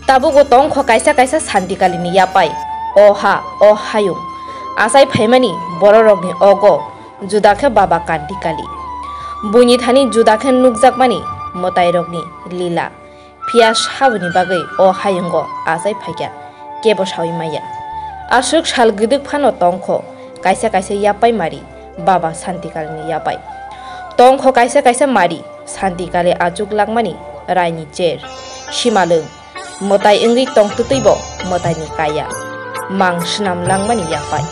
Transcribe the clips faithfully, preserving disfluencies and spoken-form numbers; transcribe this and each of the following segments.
Tabuk o tongkho kaisa kaisa Santikalini yapai. O ha, o hayung. Achai phaimani bororokni ogo juda khe Baba Kantikali. Buini thani juda khe nukjakmani mwtairokni lila. Phiya saboni bagwi o hayungo achai phaikha, kebo saui maya. Aswk sal gwdwk phano tongkho kaisa kaisa yapai mari Baba Santikalini yapai. Tongkho kaisa kaisa mari Santikali achuk langmani raini cher, simalwng, mwtai wngwi tongtwtwibo mwtaini kaya, mang swnam langmani yapai.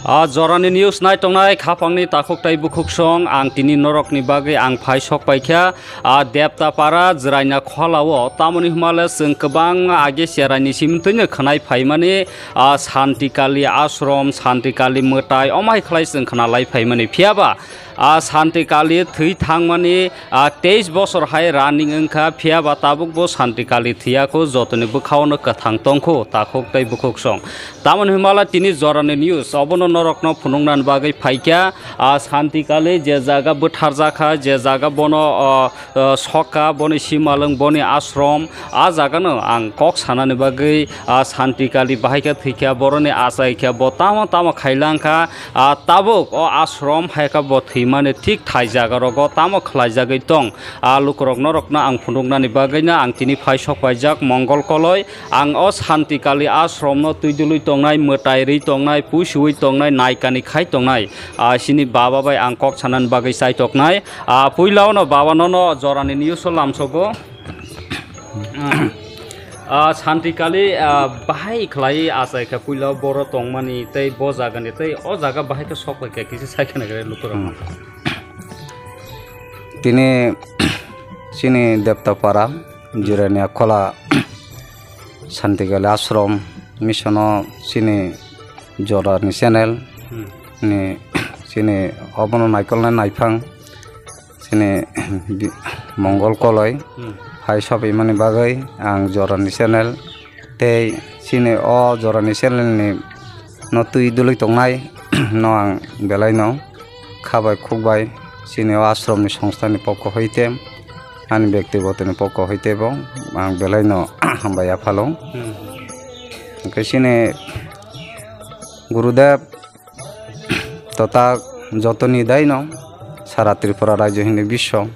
A jorani news nai tongnai khapangni takhuk tai bukhuk song ang tini norokni bagwi ang phai sok paikha. A Deptapara Jraina Kholao tamoni hwnmale chwng kwbang age siaraini simtwino khwnai phaimani, a Santikali ashram, Santikali mwtai omai khlai chwng khwnalai phaimani. Phiyaba a Santikali thwi thangmani, a teis bosor hai running wngkha, phiyaba tabukbo Santikali thwiyakho, jotoni bwkhaono kwthang tongkho takhuk tei bukhuk song. Tamoni hwnmala tini jorani news obono norokno phunuknani bagwi phaikha. A Santikali je jaga bwtharjakha, je jaga bono, o, o, sokha, boni simalwng, boni ashram, a jagano ang kok sanani bagwi, a Santikali bahaikha thwikha, boroni achaikha, bo tamo tamo khailangkha. A tabuk o ashram haikha bo thwimani thik thai jagarogo tamo khlaijagwi tong. A lukurok norokno ang phunuknani bagwino ang tini phai sok paijak Mongol Koloi. Ang o Santikali ashramno twi dului tongnai, mwtai rwi tongnai, puisiui tongnai, naikani khai tongnai, a, sini baba bai ang kok sanani bagwi chaitoknai. A, puila ono baba nono jorani news o lamsogo. A, Santikali, a, bahai khlai achai kha puila boro tongmani tei bo jagani tei o jaga bahai khe sok bai khe kisa sai khna gre lukurok. Hmm. Tini chini Deptapara, Jirania Khola, Santikali Ashram, Mission o chini jorani channel, Hmm. ni chini obono naikolnai naiphang, chini bi-, Mongol Koloi, Hmm. hai sopimani bagwi ang jorani channel, tei chini o jorani channel ni no twi dului tongnai no ang belai no kha bai khuk bai chini o ashram ni songstha ni pokho hoite ani byaktigoto ni pokho hoite bo ang belai no hambai yaphalo. Hmm. Hwnkhe chini Gurudev to ta jotoni daino sara Tripura rajyo hini biswo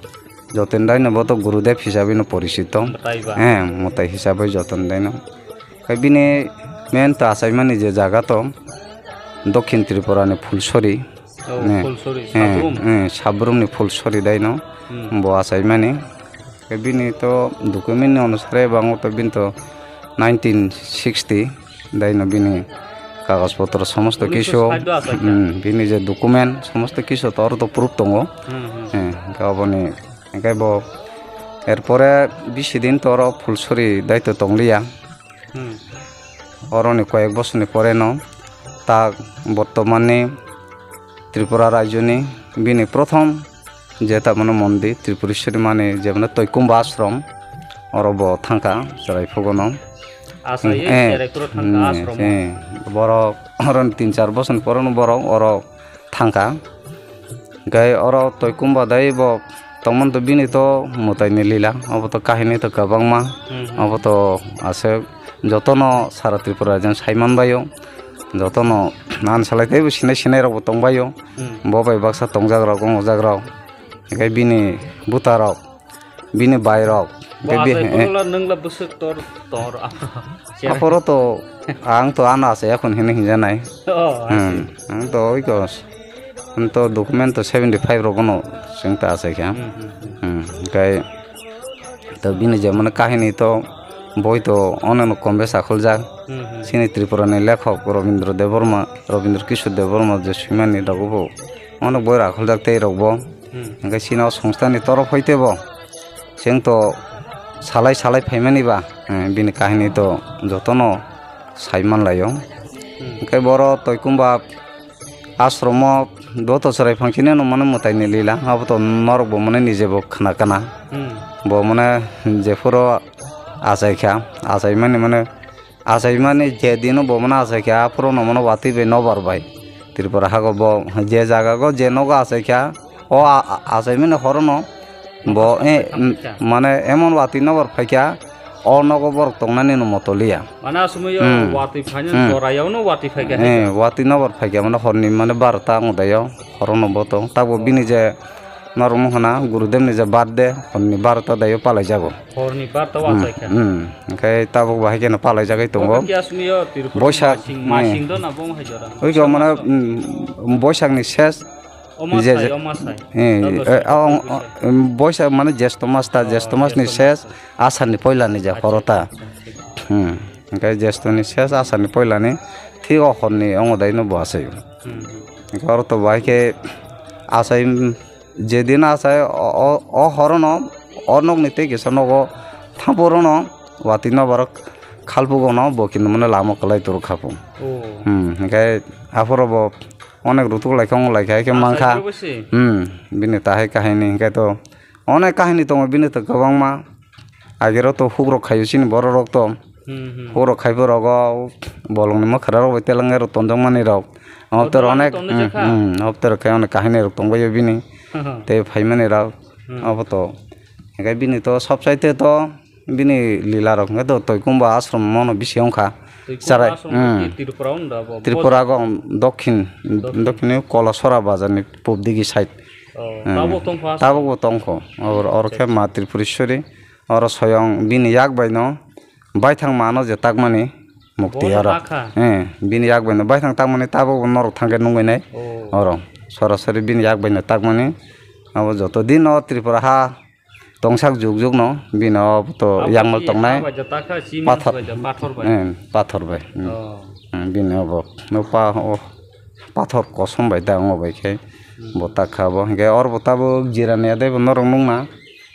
jotoni daino bo to Gurudev hisabe no porichito. Mwtai ba. Eh, mwtai hisabe jotoni daino. Khai bini main to achaimani je jaga to Dokhin Tripura ni Phulsori. Oh, Ne. Phulsori, Eh, Sabrum. Eh, Sabrum ni Phulsori daino Hmm. bo achaimani. Khai bini to document ni onusare bango to bini to nineteen sixty daino bini kagoj potro somosto Unisho kisu, sait o achaikha. Hmm, bini je document somosto kisu to oro to proof tongo. Hmm, hmm. Eh, hwnkhe oboni, hwnkhe bo erpore bisi din to oro Phulsori daito tongliya. Hmm. Oroni koyek bosorni pore no ta bortomanni Tripura rajyoni bini prothom je ta mano mondi Tripureশ্বরী mani je mano Toikumba ashram oro bo thangkha cherai phugono. Asa ye Eh, cherai phuro thangkha hmm, ashram o. Eh, borok oroni tin char bosorni pore no borok oro thangkha. Gai oro Toikumba dai bo tongmani to bini to mwtai ni lila, obo to kahini to kwbangma, Hmm, hmm. obo to aswk jotono sara Tripura jang saiman baio, jotono nan salai teibo sinai sinai rok bo tongbaio, Hmm. bo bai baksa tongjak rok, wngjak rok, gai bini buta rok. Bini bai rok. Bo Tei bi-, achai eh. Phunukla nwngla bwswk tor tor. Aphoro to ang to ano achai akhon hini hinjanai. Oh, I see. Hmm. Ang to oiko. Ang to document to seventy five rok bono chwng ta achai kha. Hmm, hmm, hmm. Hmm. Kai to bini je mane kahini to boi to ono no kombe sakhuljak. Hmm, hmm. Chini Tripura ni lekhok Rabindra Debbarma, Rabindra Kishore Debbarma je swimani rok bo. Ono boi rakhuljak tei rok bo. Hmm. Hingke chini o songstha ni torof hoite bo chwng to salai salai phaimani ba, eh, bini kahini to jotono sai manlaio. Hmm. Hingke boro Toikumba ashromo do to chwrai phang chini no mane mwtai ni lila, abo to norok bo mane nije bo khna kana. Hmm. Bo mane jephuru achai kha, achai mani mane Achaimani je dino bo mano achaikha, aphuru no mano watwi bai nobar bai. Tripura hago bo je jaga go je nogo achai kha, o a-, a-, achai mani horono bo, eh, mm, mane emon watwi nobor phaikha, o nogo borok tongnani no motoliya. Mane asumui yo Hmm. watwi phaino Hmm. jorayawno watwi phaikha Eh, hai. Watwi nobor phaikha mane horni mane barota ang udayo horono bo tong. Tabo bini je norok wngkha na Gurudevni je birthday horni barota dayo palaijago. Horni barota Hmm, wachaikha. Hmm. Hingke tabok bahai kheno palaijagwi tongo. Obo khe asumui yo Tripura Boisak, masing, hmm. Masing do na bo hai jora. Oi khe mane, hmm, Boisakni ses O masai, je, je, o masai. Eh, Tabok eh, o, o, Boisak. Hmm, Boisak mane Jesto mas ta, Oh, Jesto masni Jesto ses, mas. Asarni poilani je Acha, horota. Acha, acha. Hmm. Hingke Jestoni ses, Asarni poilani thik o horni ongo daino bo achai. Hmm. Hingke oro to bahai khe achai, jedin achai o, o, o horono o nokni tei kisa nogo thamporono watwi nobar khalpugono bo kinto mane lama kwlai turu khapu. Oh. Hmm, hingke aphuru bo onek rutuk lai khe ong lai khe, hai khe mankha. Achai bwsi? Hmm, bini tahai kahini hingke to onek kahini tongo bini to kwbangma. Agero to hukrok khaio chini bororok to. Hmm, hmm. Hukrok khaibo rogo bolongni mwkhra rok bai teleng rok tonjak mani rok. Obo to obo to onek, tonjak hmm, kha. Hmm, obo to khe onek kahini rok tongbaio bini. Tei phaimani rok. Hmm. Obo to. Hingke bini to sob saite to bini lila rok hingke to Toikumba ashram mono bisi wngkha. Toikumba Charai, ashram hmm. Ki Tripura wngda bo? Tripura go dokhin, Dokhin. Dokhin Kolasora bazar ni pub digi side. Oh, hmm. Tabok tongkha ashram? Tabok bo tongkho. Oro, oro khe Acha, acha. Ma Tripureshwari. Oro soyong bini yak bai no baithang mano je takmani mukti Bo oro. Takha? Eh, bini yak bai no baithang takmani tabok bo norok thangkhe nungwi nai. Oh. Oro sorasori bini yak bai no takmani abo joto din o Tripura ha tongsak juk juk no bini o to Abo yakmal ki tongnai. Ha bai ja takha, cement Pathor. Bai ja, pathor bai? Eh, pathor bai. Hmm. Oh. Hmm, bini obo no pa o pathor kosom bai da wngo bai khe. Hmm. Bo takha bo hingke oro bo tabok jirani adai bo norok nukna.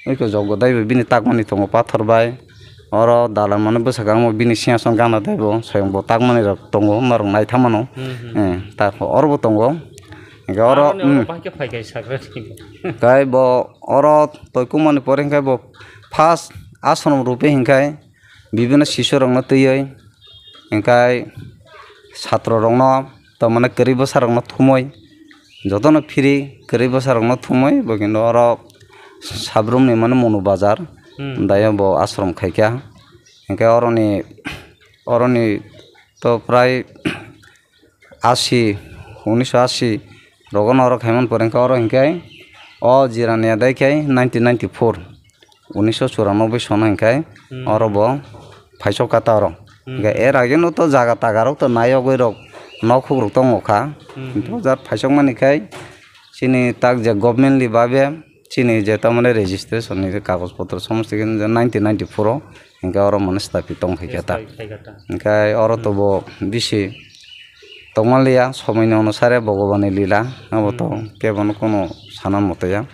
Oi ko jok godai bo bini takmani tongo pathor bai. Oro dalan mani bwsakang bo bini singhason gana dai bo soyong bo takmani rok tongo norok naithamano. Hmm, hmm. Eh, tak oro bo tongo. Hingke oro, aroni oro hmm. Bahai khe phai khe sakra thik. Kai bo oro Toikumani pore hingke bo first ashram rupe hingke bibino sisu rokno twiwi. Hingkai satro rokno, tamani kwrwi bwsa rokno thumwi, jotono phiri kwrwi bwsa rokno thumwi, bo kinto oro Sabrum ni mani Monu Bazar, hmm. Dayo bo ashram khaikha. Hingke oroni, oroni to prai ashi, unisho ashi rogono oro khaimani pore hingke oro hingke o jirani adai khe nineteen ninety-four. Unisho churanobboi sono hingke Hmm. Oro bo phaisok kha ta oro. Hmm. Hingke er age no to jaga taga rok to nayogwi rok nok huk rok tongo kha. Hmm. Hingke o jat phaisok mani khai chini tak je government ni babe chini je tamani registration ni kagoj potro somosto khe nineteen ninety-four o hingke oro mani stapi tong kha ta. Yes, khai kha ta. Hingke oro to Hmm. Bo bisi tongmanliya somoi ni onusare Bhagwan ni lila abo to Hmm. Kebono kono sana motoya.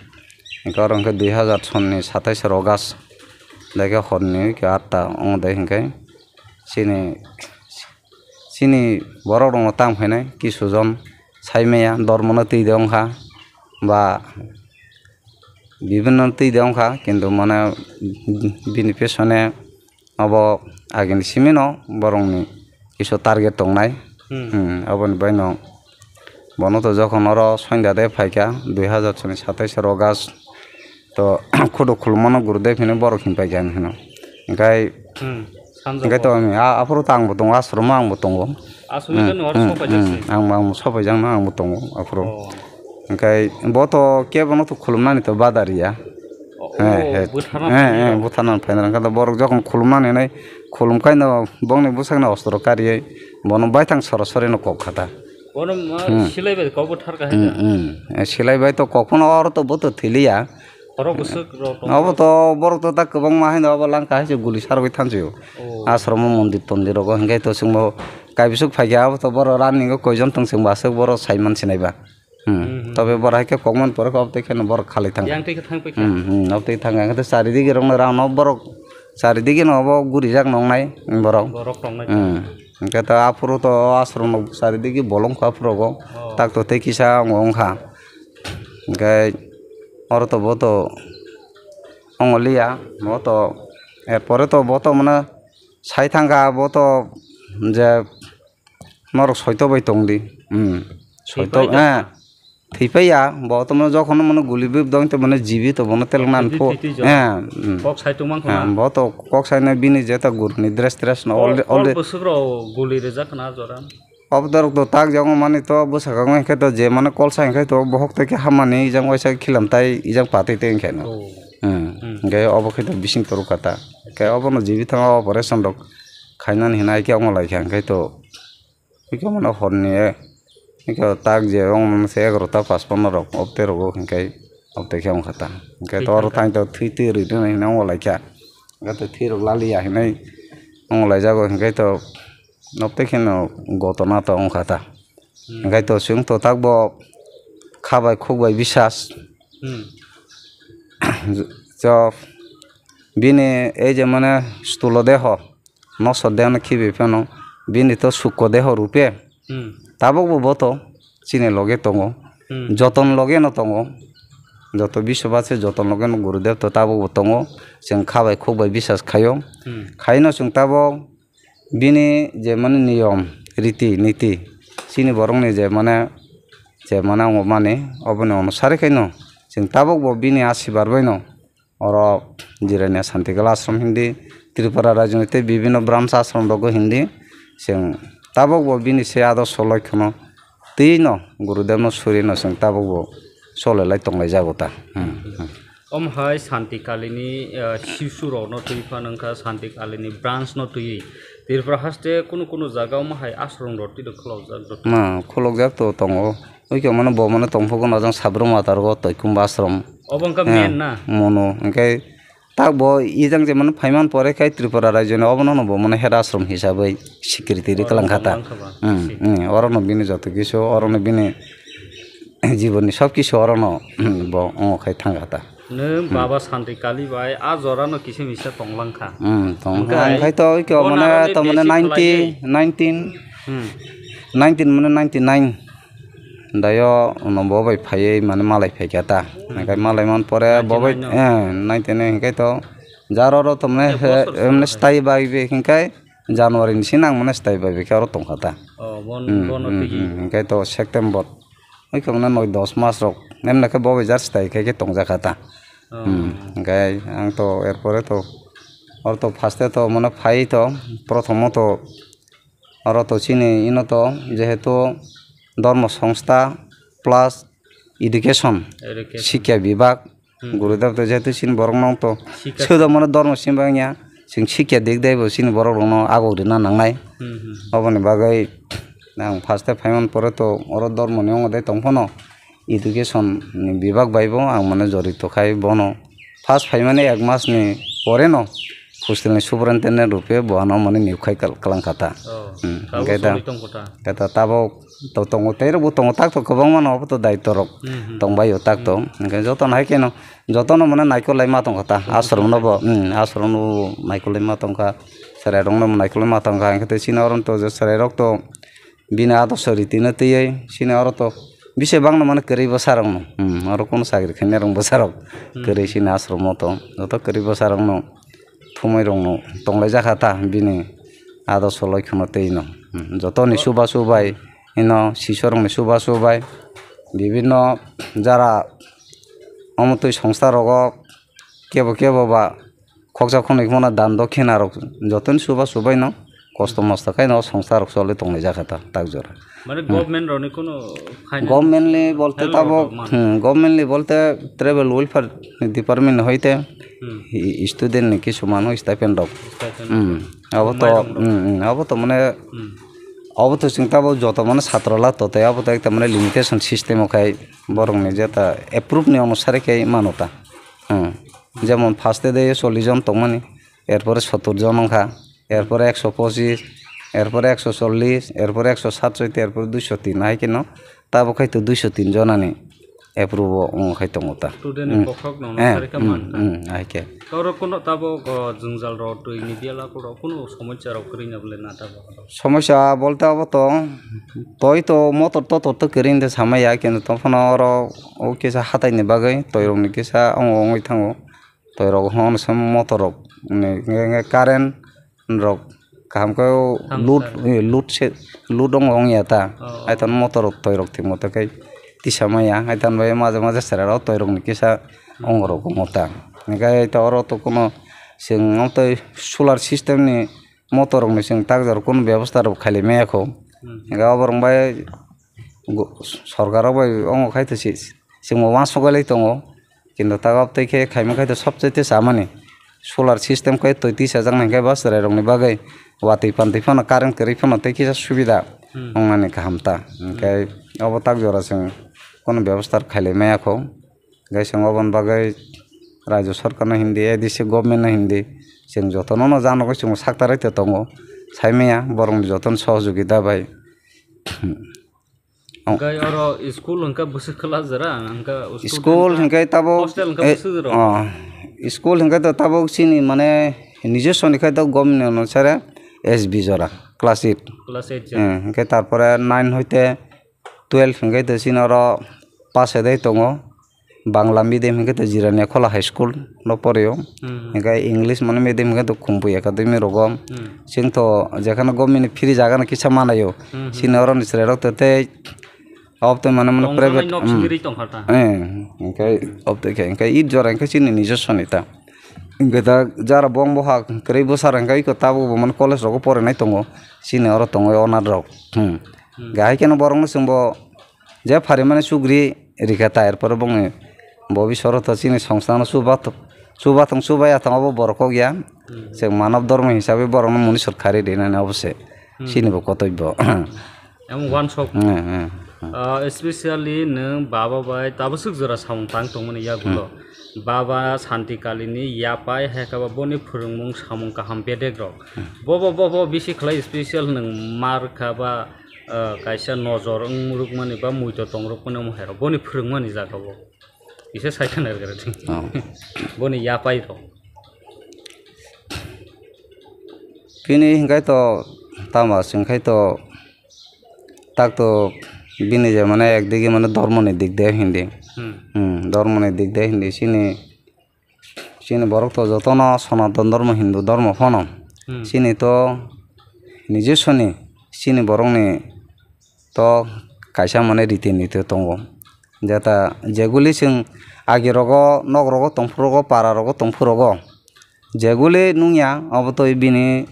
Hingke oro hingke dui hazar sonni satais August, daikhe horni khe atta ongde hingke chini, chini borok rokno tang phainai kisu jon saimaya dormono twi de ongkha ba bibinno twi de ongkha, kintu mane bini pesone Obo agini simino borokni kisu target tongnai. Hmm. Hmm, oboni baino bono to jokhon oro sonda de phaikha, dui hazar soni satais August to khudu khulumano Gurudev hino borok hin paikha hino. Hingkhai, hmm, hingkhai to ani a-, aphuru to angbo tongo, ashromo angbo tongo. Aswk hmm, khe no oro hmm, sopaijak hmm, se. Angbo, angbo sopaijakno angbo tongo aphuru. Oh. Hingkhai bo to kebono to khulumnani to bada riya. Oh, he, he. Bwtharna he, phainai he, rok. Bwtharna phainai rok. Hingkhe borok jokhon khulumnani hinwi khulumkhaino bongni bwsakni ostro kariwi bono baithang sorasori no kok kha ta. Bono ma hmm. Silai bai kok bwthar kha hmm, hai da. Hmm. Silai bai to kok phano oro to bo to thwiliya. Khorok bwswk rok tong. Obo to borok to ta kwbangma haino obo langkha hai se guli sarwi thansu. Oh. Ashromo mondir tondir rogo hingkhai to chwngbo kaibwswk phaikha abo to borok running o koijon tong chwngbo aswk borok saiman sinaiba. Hmm. Hmm, hmm. Tobe borok hai khe kokmani pore khe obotwi kheno borok khalai thang. Yang twi khe thang paikha. Hmm, hmm, obotwi thang khe chari digi rokno rang no borok chari digi no obo gurijak nongnai borok. Borok tongnai. Hmm. Hingkhe to aphuru to ashromo chari digi bolong kha aphuru go. Oh. Tak to tei kisa wng wng kha. Hingkhe oro to bo to ongoliya, bo to er pore to bo to mane sai thang kha bo to je Norok soito bai tong di. Hmm. Thoi to, eh. Thwi pai ya, bo to mane jokhon mane guli bib dong to mane jibi to bono tel nan pho. Thwi twi jo. Eh, mm. Kok sai tongmang khona. Eh, bo to kok sai na bini je ta gurni dress dress no Kol, already, kol already. Bwswk rok guli rijak khna jora. Obo dorok to tak jagong mani to bwsakang hwnkhe to je mane kol sai hwnkhe to bohok tei khe hamani ijang waisa khilam tai ijang patwi tei hwnkhe no. Oh. Hmm. Hmm. Hwnkhe obo khe to bising torok kha ta. Khe obono jibi thang operation rok khainani hinai khe omo lai kha hwnkhe to. Hwnkhe omo no horni hwnkhe tak je omo se egarota pachpanno rok obte rogo hwnkhe obte khe wngkha ta. Hwnkhe to oro tang to thwi twi rwi rwna hinai omo lai kha. Hwnkhe to thwi rok laliya hinai omo lai jago hwnkhe to. Nokte kheno gotona to wngkha ta. Hmm. Hwnkhe to chwng to takbo kha bai khuk bai bisas. Hmm. Jo, bini ei je mane stulo deho, nosor deho no khibi phano, bini to sukko deho rupe. Hmm. Tabok bo boto chini loge tongo. Hmm. Joton loge no tongo. Joto biswabase joton loge no Gurudev to tabok bo tongo. Chwng kha bai khuk bai bisas khaio. Hmm. Khaino chwng tabok Bini je mane niyom, riti, niti, chini borokni je mane, je mane wngo mani, oboni onusari khaino chwng tabukbo bini asibar baino oro Jirania Santikala ashram hindi, Tripura rajyoni tei bibinno branch ashram rogo hindi, chwng tabukbo bini se adorsho loikhono twino Gurudevno surino chwng tabukbo cholelai tonglaijagota. Hmm, hmm. Omo hai Santi Kalini, eh, sisu rokno twi phano wngkha Santi Kalini branch no twiwi. Tripura haste kunu kunu jaga omo hai ashram rok twi khulokjak rok. Ma, khulokjak to tongo. Oi khe mano bo mano tongphugo najang Sabro Mata rogo Toikumba ashram. Obo wngkha eh, main na? Mono, hwnkhe tak bo ijang je mano phaiman pore khai Tripura rajyoni obono no bo mano head ashram hisabwi sikriti ri kwlang kha ta. Oro no bini joto kisu, oro no bini jibonni sob kisu oro no bo ongo khai thang kha ta. Nwng Baba Santi Kali bai a jora no kisa misa tonglang kha. Hmm, tong kha. Hwnkhe ang khai to oi khe bo mane naro ni to mane besi ninety, khlaiwi. Nineteen, hmm, nineteen mane ninety nine. Dayo no bo bai phaiwi mane malai phai kha ta. Hmm. Hwnkhe malai man pore bo bai ninety nine no. Eh, ninety nine hwnkhe to jar oro to mane, eh, bosor mane stai bai be hwnkhe January ni sini ang mane stai bai be khe oro tong kha ta. Oh, bon, hmm, bono hmm, tigi. Hmm, hwnkhe to September. Oi khe mane noi dos mas rok. Emne khe bo bai jar stai khai khe tong ja kha ta. Oh. Hmm, hwnkhe ang to er pore to oro to first e to mane phai to prothom o to oro to chini ino to jehetu dormo songstha plus education, education. Sikya bibhag, hmm, Gurudev to jehetu chini borok no to sikya. Sodo mane dormo simi bangya, chwng sikya dik dai bo chini borok rok no agok rina nangnai. Hmm, hmm, hmm. Oboni bagwi ang first e phaiman pore to oro dormo ni wngo dai tong phano education ni bibhag bai bo ang mane jorito khai bono. First phaimani ek mas ni pore no hostel ni superintendent rupe bo ano mane niyok khai kal-, kalang kha ta. Oh, hmm, tabuk hwnkhe ta, sori tong kha ta. Khe ta tabuk to tongo, tei rok bo tongo, tak to kwbangma no obo to daityo rok, hmm, hmm, tong bai o tak to. Hmm. Hwnkhe joto no hai khe no, joto no mane naikol lai ma tong kha ta. Hmm. Ashram no bo, hmm, ashram no bo naikol lai ma tong kha. Chwrai rok no bo naikol lai ma tong kha. Hwnkhe tei chini oro to je chwrai rok to bini adorsho riti no twiwi chini oro to bisi bangno mane kwrwi bwsa rok no, hmm, oro kunu chakri khainai rok bwsa rok, hmm, kwrwi chini ashram o to joto kwrwi bwsa rok no thumwi rok no tonglai jakha ta bini adorsho loikhono twi no, hmm, joto ni chubachu bai ino sisu rok ni chubachu bai bibinno jara omo twi songsa rogo kebo kebo ba khoksa khonwi kheno dan dokhina rok jotoni chuba chubaino kosto mosto khaino songsa rok choli tonglai jakha ta tak jora. Mane, hmm, government rokni kono finance government ni bolte help tabok, rok man? Hmm, government ni bolte tribal welfare department ni hoite, hmm, i-, student ni kisu mano stipend rok. Stipend. Hmm. Abo to, mairum rok. Hmm, hmm, abo to mane, hmm, abo to chwng tabok joto mane satro la to tei abo to ekta mane limitation system o khai borok ni jeta approve ni onusari khai mano ta. Hmm. Jemon first day chollish jon tongmani, erpore sottor jon wngkha, erpore ekso pochis, erpore ekso chollish, erpore ekso satsotti, erpore duiso tin, hai kheno tabok hai to duiso tin jonani approve o wng khai tongo ta. Student ni, hmm, bokhok no, eh, sari kha, hmm, man ta. Hmm, hai khe. Oro kono tabok, o, jwngjal rok, twi ni biyala rok, kono somosya rok kwrwi na bole na tabok? Somosya bolte abo to, toi to motor totor to kwrwi de samaya, kintu tongphano oro o kisa hatai ni bagwi toi rok ni kisa wngo wngwi thango. Toi rok hwn se motor rok ni, nge, nge current rok, kaham khe load, load se, load ong ong ya ta. Hai ton motor rok toi rok thwngmo ta khe tisa maya, hai ton bai maja maja sera rok toi rok ni kisa ong rok ongmo ta. Hingkhe to oro to kuno chwng tei solar system ni motor rok ni chwng tak jora kuno bebosta rok khailai maya kho. Hingkhe obo rok bai go-, sorkar rok bai omo khai to si, chwngbo uansuk bai lai tongo. Kintu tak obo tei khe khaima khai to sobchaite chamani solar system khai twi twi sajak nai khe ba chwrai rok ni bagwi watwi pantwi phano current kwrwi phano tei kisa subida wngnani kaham ta. Hingkhe obo tak jora chwng kono bebosta khailai maya kho. Hingkhe chwng oboni bagwi rajyo sorkar no hindi, A D C government no hindi, chwng jotono no jano khe chwng saktarai te tongo. Sai maya borok ni jotono sohojogita bai. Hingkhe oro school hingkhe bwswk kwlajwra, hingkhe school hingkhe tabuk hostel hingkhe bwswk jora? School hingkhe to tabuk chini mane nijoswni khai to government ni onusare S B jora, class eight. Class eight jora. Hingkhe tarpore nine hoite twelve hingkhe to chini oro pass edai tongo. Bangla medium hingkhe to Jirania Khola High School no porio. Hingkhe English mane medium hingkhe to Khumphwi Academy rogo. Chwng to jekhano government ni free jaga no kisa manayo. Chini oro ni chwrai rok to tei obo to mane mane private. Hingkhe obo to khe hingkhe it jora hingkhe chini nijoswni ta. Hingkhe ta jara bong boha kwrwi bwsar hingkhe iko tabuk bo mane college rogo porinai tongo. Chini oro tongo onar rok. Hingkhe hai kheno borok no chwngbo je pharimani sugri rikha ta, er pore bongni bobiswt to chini songsano chubathok, chubathong chubaya thang obo borok kok ya. Chwng manob dhormo hisabe borokno muniswt kharwi rinani obo se chini bo kotoibo. Emon uansuk. Ah, especially nwng baba bai tabaswk jora samung tang tongmani yagulo. Baba Santi Kalini yapai hai khe ba boni phwrwngmung samung kaham bedek rok. Bobo bobo bisi khlai special nwng mar kha ba ah, kaisa nojor wng rwkmani ba muito tong rwkmani omo hai rok boni phwrwngmani jaga o kisa sai khna rwgwra di. Boni yapai rok. Bini hingkhai to tama singkhai to tak to bini je mane ekdigi mane dhormoni dik de hindi. Hmm. Hmm, dhormoni dik de hindi sini Chini borok to jotono Sanatan Dharma, Hindu Dharma phano. Hmm. Chini to nijoswni, chini borokni to kaisa mane riti niti tongo. Jeta jeguli chwng agi rogo, nok rogo, tongphuru rogo, para rogo, tongphuru rogo. Jeguli nungya, obo to bini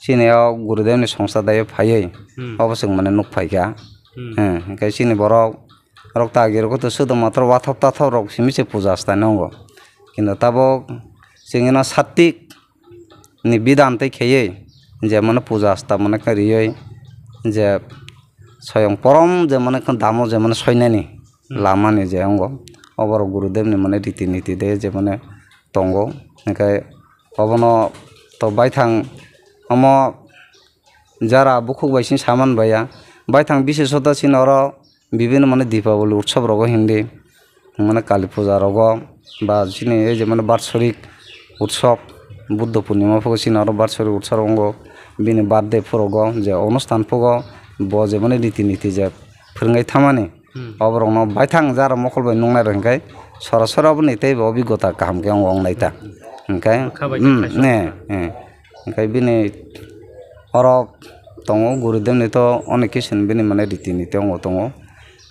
chini o Gurudev ni songsa daiyo phaiwi. Hmm. Obo chwng mane nuk phaikha. Hmm. Hmm, hingkhe chini borok rok ta agi rogo to swdom matro wathok tathok rok simi se puja astai nongo. Kintu tabok chwngno sattik ni bidhan tei kheywi je mane puja asta mane khe riwi je soyong porom je mane khe damo je mane soinani lamani je ongo oborok Gurudev ni mane riti niti de je mane tongo. Hingkhe obono to baithang omo jara bukhuk bai sini saman baiya baithang bisesota sini oro bibinno mane Dipaboli utsob rogo hindi mane Kali puja rogo ba chini ei je mane Batsorik utsob Buddho Purnima phugo chini oro Batsorik utsob rongo bini birthday phurogo je onustan phugo bo je mane riti niti je phwrwngwi thamani oborokno baithang jara mokol bai nuknai rok hinkhe sora sora oboni teibo obigota kaham khe wngo wngnai ta hinkhe Bwkha bai khe mm, khaisa ne, eh. Hinkhe bini oro tongo Gurudevni to onek kisim bini mane riti niti tongo tongo.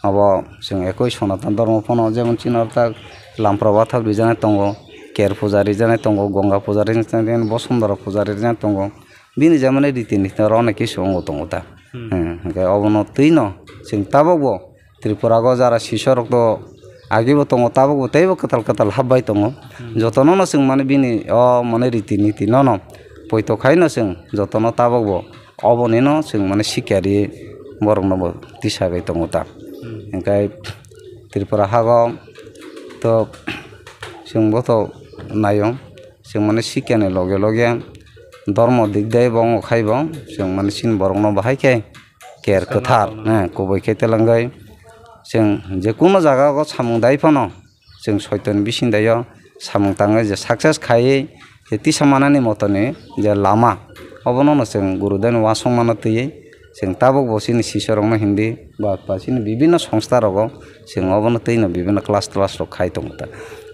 Abo chwng ekoi Sanatan Dharma phano jemon chini oro tak Lamprabha thap rijani tongo, Ker puja rijani tongo, Gonga puja rijani tongo, Bosondora puja rijani tongo. Bini jemon riti niti oro onek kisu tongo ta. Hmm. Hmm, hinkhe obono twino chwng tabokbo Tripura o jara siso rok to agibo tongo, tabokbo teibo kwtal kwtal hapbai tongo. Hmm. Jotono no chwng mane bini o mane riti niti nono poito khaino chwng jotono tabokbo obonino chwng mane sikya ri borokno bo tisagwi tongo ta. Hmm. Hinkhe Tripura hago to chwngbo to naio chwng mane sikyani loge loge dormo dik de bo wngkha khaibo chwng mane chini borokno bahai khe ker kwthar, eh, kubui khe telengwi chwng je kuno jaga o samung dai phano chwng soitoni bising daio samung tangwi je success khaiwi je tisa manani motoni je lama obono no chwng Gurudevni uansukmano twiwi chwng tabukbo chini sisorokno hindi Ba, ba, chini bibinno songstha rogo chwng obono twino bibinno class class rok khai tongo ta.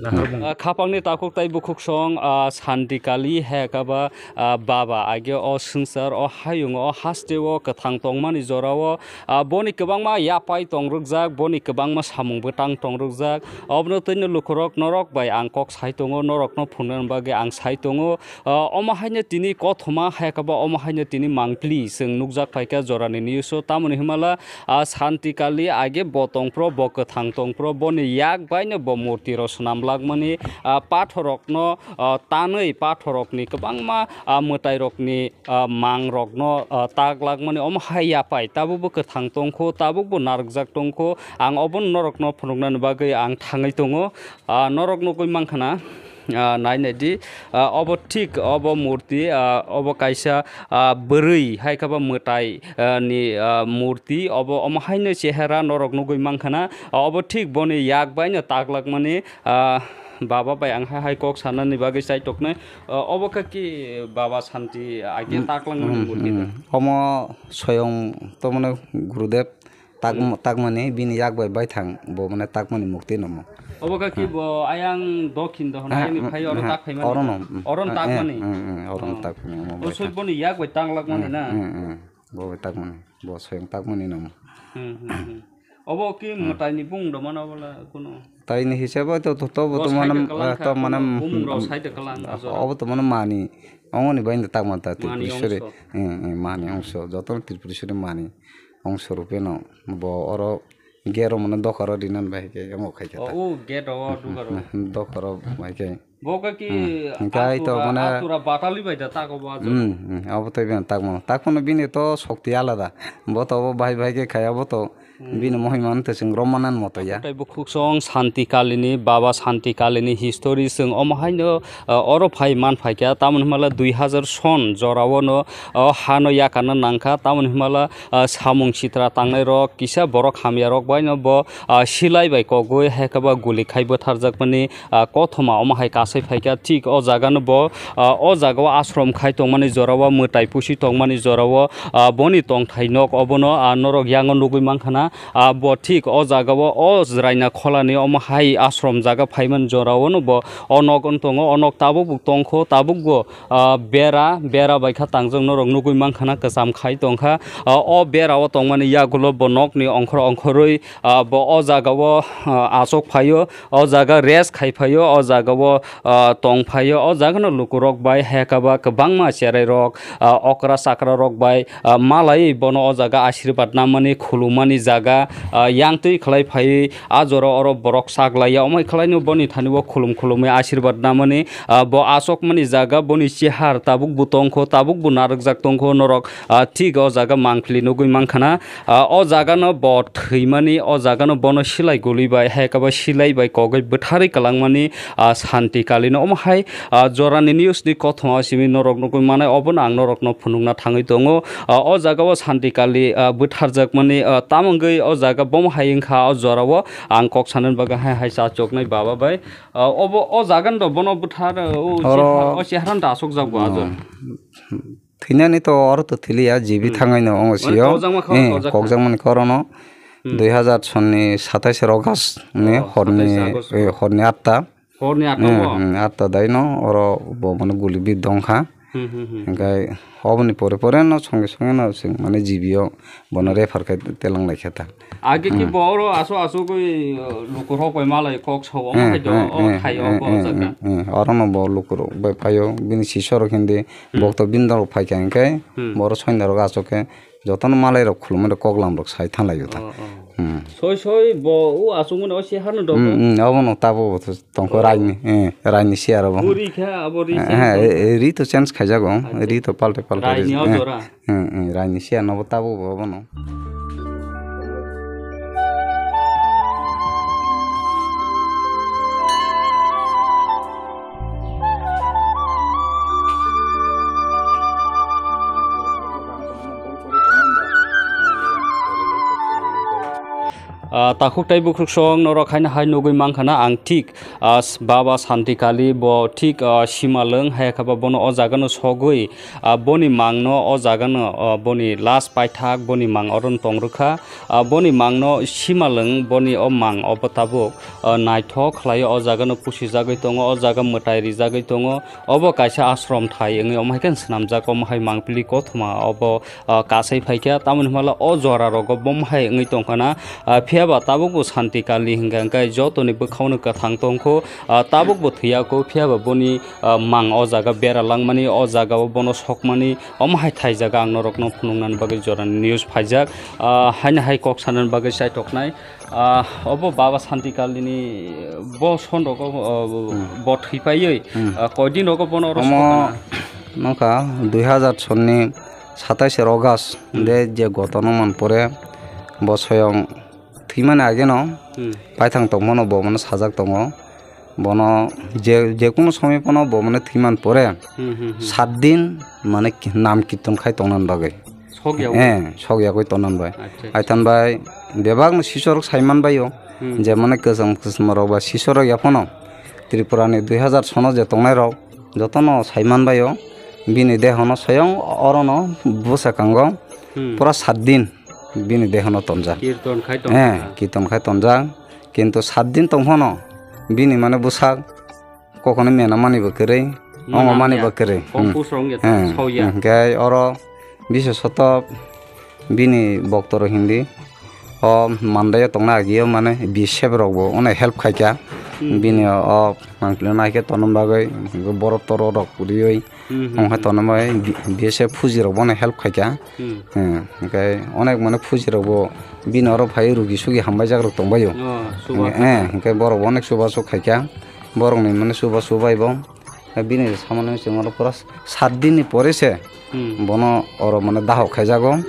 Ah, khapangni takhuk tai bukhuksong, ah, Santi Kali hai khe ba, ah, Baba age o swngchar, o hayung, o haste o kwthang tongmani jorao, ah, boni kwbangma yapai tongrwkjak, boni kwbangma samung bwtang tongrwkjak. Obono twino lukurok norok bai ang kok sai tongo, norokno phunukna bagwi ang sai tongo. Ah, omo haino tini kothoma hai khe ba omo haino tini mangpili chwng nukjak phaikha jorani news o, tamoni hwnmala, ah, Santi Kali age bo tongphro, bo kwthang tongphro, boni yak baino bo murti rok swnam lakmani, ah, pathorokno, ah, tanwi pathorokni kwbangma, ah, mwtairokni, ah, mangrokno, ah, tak lakmani omo hai yapai tabukbo kwthang tongkho, tabukbo narwkjak tongkho. Ang obono norokno phunuknani bagwi ang thangwi tongo. Ah, norok nugwi mankha na, ah, nai nai di, ah, obo thik, obo murti, ah, obo kaisa, ah, bwrwi hai khe bo mwtai, ah, ni, ah, murti, obo omo haino chehera norok nugwi mankha na, ah, obo thik boni yak baino taklakmani, ah, Baba bai ang hai hai kok sanani bagwi chaitoknai, ah, obo khe ki Baba Santi age taklangmani murti ta. Omo soyong to mane Gurudev tak, takmani bini yak bai baithang bo mane takmani mukti nomo. Obo khe ki bo ayang dokhin dohon ayang ni phai oro tak phaimani. Oro no, oro no takmani. Oro no takmani omo bai. O soi boni yak bai tanglakmani na. Bo bai takmani, bo soyong takmani nomo. Obo ki mwtai ni bung do mano bola kuno. Tai ni hisab to to to bo to mane to mane bumung rok sai de kalang. Obo to mane mani ongoni bai tak man ta Tripuri sore. Mani ongso joto Tripuri sore mani. Ongso rupeno bo oro gate rok mane doka rok rinani bai khe omo khai khe ta. O gate rok o duka rok. Doka rok bai khe. Bo khe ki atura batali bai da tako bo ajo. Abo to bini takmo takmo bini to shokti alada. Bo to bo bai bai khe khaya bo to bini mohima no to chwng rommanan moto ya. Tai bo khuksong Santi Kalini, Baba Santi Kalini history chwng omo haino, ah, oro phai man phaikha, tamoni hwnmala dui hazar son jorao no, ah, hano yakana nangkha, tamoni hwnmala, ah, samung sitra tangnai rok, kisa borok hamya rok bai no bo, ah, silai bai kogwi hai khe ba guli khai bwtharjakmani, ah, kothoma omo hai kasai phaikha, thik o jaga no bo, ah, o jaga o ashram khai tongmani jorao mwtai pusi tongmani jorao, ah, boni tongthai nok obono, ah, norok yango nugwi mankha na. Ah, bo thik o jaga o, o Raina Kholani omo hai ashram jaga phaimani jora o no bo o nok wng tongo. O nok tabuk bo tongkho, tabuk bo, ah, bera, bera bai kha tangjak norok nugwi mankha na kwcham khai tongkha. Ah, o bera o tongmani yagulo bo nokni ongkhor ongkhorwi, ah, bo o jaga o, ah, achuk phaio, o jaga rest khai phaio, o jaga o, ah, tong phaio. O jaga no lukurok bai hai khe ba kwbangma cherai rok, ah, okra chakra rok bai, ah, malai bono o jaga ashirbad namani khulumani jaga, ah, yang twi khlai phaiwi a jora oro borok sak laiya. Omo hai khlai no boni thani o khulum khulumwi ashirbad namani, ah, bo achukmani jaga boni chehar tabuk bo tongkho, tabuk bo narwkjak tongkho norok, ah, thik o jaga mangpili nugwi mankha na. Ah, o jaga no bo thwimani, o jaga no bono silai guli bai hai khe bo silai bai kogwi bwtharwi kwlangmani, ah, Santi Kali no omo hai, ah, jorani news ni kothoma simi norok nugwi manai obono ang norok no phunukna thangwi tongo. Ah, o jaga o Santi Kali, ah, bwtharjakmani, ah, tamo wngwi o jaga bomo hai wngkha o jora o ang kok sanani bagwi hai hai cha choknai baba bai. Ah, obo o jaga no bono bwthar, ah, o chehara no da asokjak bo ajo. Thwinani to oro to thiliya, jibi thangaino ongo sio. Kokjakma khe oro, kokjakmani khe orono dui hazar sonni satais August ni horni, horni atta. Horni atta o? Atta daino oro bo mane guli bid dongkha. Hinkhe oboni pore pore no songe songe no chwng mane jibi o bono refer khe telang lai khe ta. Age ki bo oro aso aso goi, uh, lukurok bai malai kok sao, omo hai do, o thai o bo jaga. Oro no bo lukurok bai phaio, bini sisor hindi bok to bini dol phai kha hinkhe boro soinda rok aso khe jotono malai rok khulumani kok lam rok sai thanglai o ta. Soi soi bo o asuk mani o se hano do. Obo no tabo bo tongkho raini, raini siya rok bo. Ri kha abo ri. Ri to change khaijago, ri to palte palte. Raini o jora. Raini siya nobo tabuk bo bono. Ah, takhuk tei bukhuk song norok haino hai nugwi mankha na ang thik, ah, s-, Baba Santi Kali bo thik, ah, Simalwng hai khe ba bono o jaga no sogwi, ah, boni mang no o jaga no, ah, boni last paithak boni mang oro no tong rwkha. Ah, boni mang no Simalwng boni o mang obo tabuk, ah, naithok khlai o jaga no pusi jagwi tongo, o jaga mwtai rijagwi tongo. Obo kaisa ashram thai wngwi omo hai khe swnamjak, omo hai mangpili kothoma obo, ah, kasai phaikha, tamoni hwnba o jora rogo bomo hai wngwi tongkha na, ah, phiya ba tabuk bo Santi Kali hwnkha hwnkhe jotoni bwkhao no kwthang tongkho, ah, tabuk bo thwiya kho, phiya ba boni, ah, mang o jaga bera langmani, o jaga o bono sokmani, omo hai thai jaga ang norok no phunuknani bagwi jorani news phaijak, ah, haino hai kok sanani bagwi chaithoknai. Ah, obo Baba Santi Kalini bo son rogo, ah, bo thwi paiwi, ah, koidin rogo bono oro omo sokana? Nokha dui hazar sonni satais August de je gotono man pore bo soyong thwimani ageno paithang tongmano bo mano sajak tongo. Bono je, je kuno somoy pono bo mane thwiman pore sat din mane ki-, nam kirtan khai tongnan bagwi. Sok ya o? Eh, sok ya koi tongnan bai. Acha, acha. Aithan bai bebak no sisorok saiman bai o. Je mane kwcham kwchma rok ba sisorok ya pono Tripura ni dui hazar sono je tongnai rok jotono saiman bai o. Bini dehono soyong orono bwsa kango pura sat din bini dehono tonjak. Kirtan khai tong. Eh, kirtan khai tonjak. Kintu sat din tong phano bini mane bwsak kokone mena mani bo kwrwi, ongo mani bo kwrwi. Confuse rong ya, eh, soya. Hwnkhe oro bishesoto bini bokto rok hindi o mandai o tongna agi o mane B S F rok bo ono help khaikha. Bini o, o mangpili naikhe tonna bagwi borok toro rok riwi. Omo hai tonwi bai B S F fuji rok bono help khaikha. Hwnkhe onek mane fuji rok bo bini oro phai rugi sugi hambai jak rok tongbaio. Hwnkhe borok bo onek chubachu khaikha. Borok ni mane chubachu bai bo. Bini samani chwng oro pura sat din ni pore se bono oro mane daho khaijago.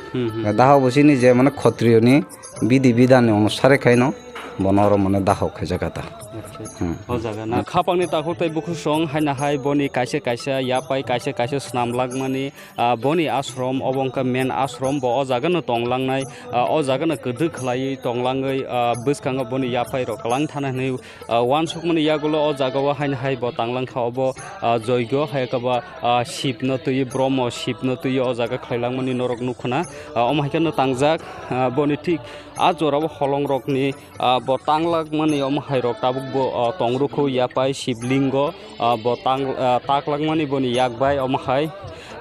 Daho bo chini je mane khotriyo ni bidi bidan ni onusare khaino bono oro mane daho khaijak kha ta. Acha, acha. O jaga na. Khapangni takhuk tei bukhuk song haino hai boni kaisa kaisa yapai kaisa kaisa swnam langmani, ah, boni ashram obo wngkha main ashram bo o jaga no tonglangnai, ah, o jaga no kwdwk khlaiwi tonglangwi, ah, bwskango boni yapai rok kwlang thana hinwi, ah, uansukmani yagulo o jaga o haino hai bo tanglangkha obo, ah, joigo hai khe ba, ah, Shiv no twiwi Brahma Shiv no twiwi o jaga khlailangmani norok nukhuna, ah, omo hai kheno tangjak, ah, boni thik a jora o holong rokni Ah, bo tanglakmani omo hai rok tabuk bo, ah, tong rwkhu yapai Shivlingo, ah, bo tang, ah, taklakmani boni yak bai omo hai,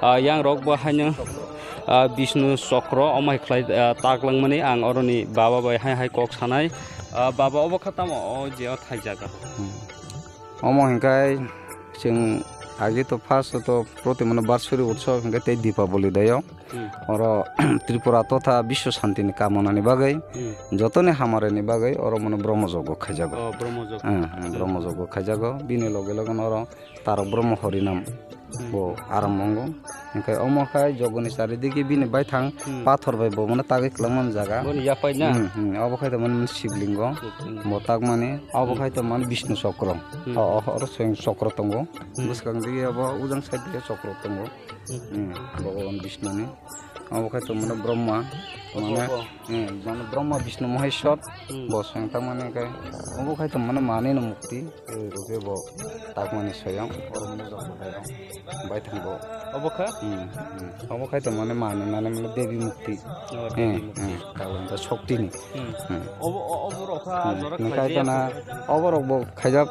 ah, yang rok bo haino, ah, Bishnu Chokro omo hai khlai, ah, taklangmani ang oroni baba bai hai hai kok sanai. Ah, baba obo kha tamo o je o thai jaga. Hmm. Omo hwnkhe chwng agi to first to proti mano Barsuri Utsav hwnkhe tei Dipaboli dayo. Hmm. Oro Tripura totha Biswa Shanti ni kamona ni bagwi, hmm, jotoni hamari ni bagwi oro mano Brahma Joggo khaijago. Oh, Brahma Joggo. Hmm, hmm, hmm. Brahma Joggo khaijago. Bini loge loge oro Tarok Brahma Horinam, hmm, bo aram mongo. Hwnkhe omo khai Joggo ni charidigi bini baithang, hmm, pathor bai bo mano tagwi kwlangmani jaga. Boni yapai na? Hmm, hmm. Obo khai to mano Shivlingo. Shivlingo. Bo takmani. Obo, hmm, khai to mano Bishnu Chokro. Hmm. O, o, oro swing Chokro tongo. Hmm. Bwskang digi obo ujang side digi Chokro tongo. Hmm. Hmm, Bhogoban Bishnu ni. Obo khai tongmani Brahma. Obo, mane, obo. Hmm, mane Brahma Bishnu Maheshwar. Hmm. Bo swng tangmani khai. Obo khai tongmani manwi no mukti. Rukhe bo takmani soyang. Oro mane jok khai. Baithang bo. Obo kha? Hmm, hmm. Obo khai tongmani manwi mane mane Devi mukti. Oh, hmm, Devi mukti. Hmm. Tabuk ta shokti ni. Hmm. Hmm. Obo, o-, obo rok kha, hmm, jora nokha khlai khe jaya na, obo rok bo khaijak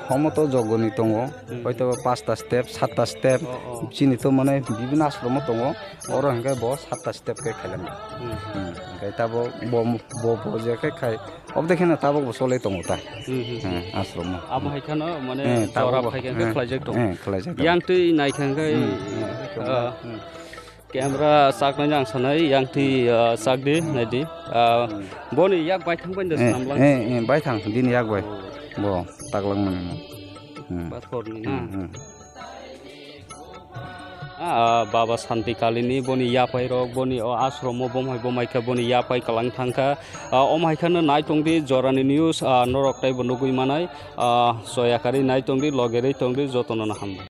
homo to jogoni tongo. Hmm. Hoito ba pasta step, satta step. Oh, oh. Chini to mane bibhinno ashromo tongo. Hmm. Oro hwnkhe bo satta step khe khailang. Hmm. Hmm. Hwnkhe tabo bo, bo, bo je khe khai. Obo de kheno tabok bo solai tongo ta. Hmm, hmm, hmm. Hmm, ashromo. Abo hai kheno mane, hmm, jora tabok bo, phai khe, hmm, khlaijak tongo. Hmm, khlaijak tongo. Yang twi nai khe hwnkhe, hmm, hmm, ah, hmm. Camera chaknai ang sanai, yang twi, ah, chak di, nai di. Ah, boni yak bai thang bai da, eh, swnam lang? Eh, eh, bai thang, bini yak bai. Oh. Bo, taklang mani mo. Hmm. Pathor ni na? Hmm, hmm. Ah, Baba Santi Kali ni boni yapai rok, boni o ashromo bomhai bomai kha, boni yapai kalang thang kha. Ah, om hai khano nai tong di, jorani news, ah, norok tei bo nugui manai. Ah, soyakari nai tong di, logerei tong di, jotono no hambai.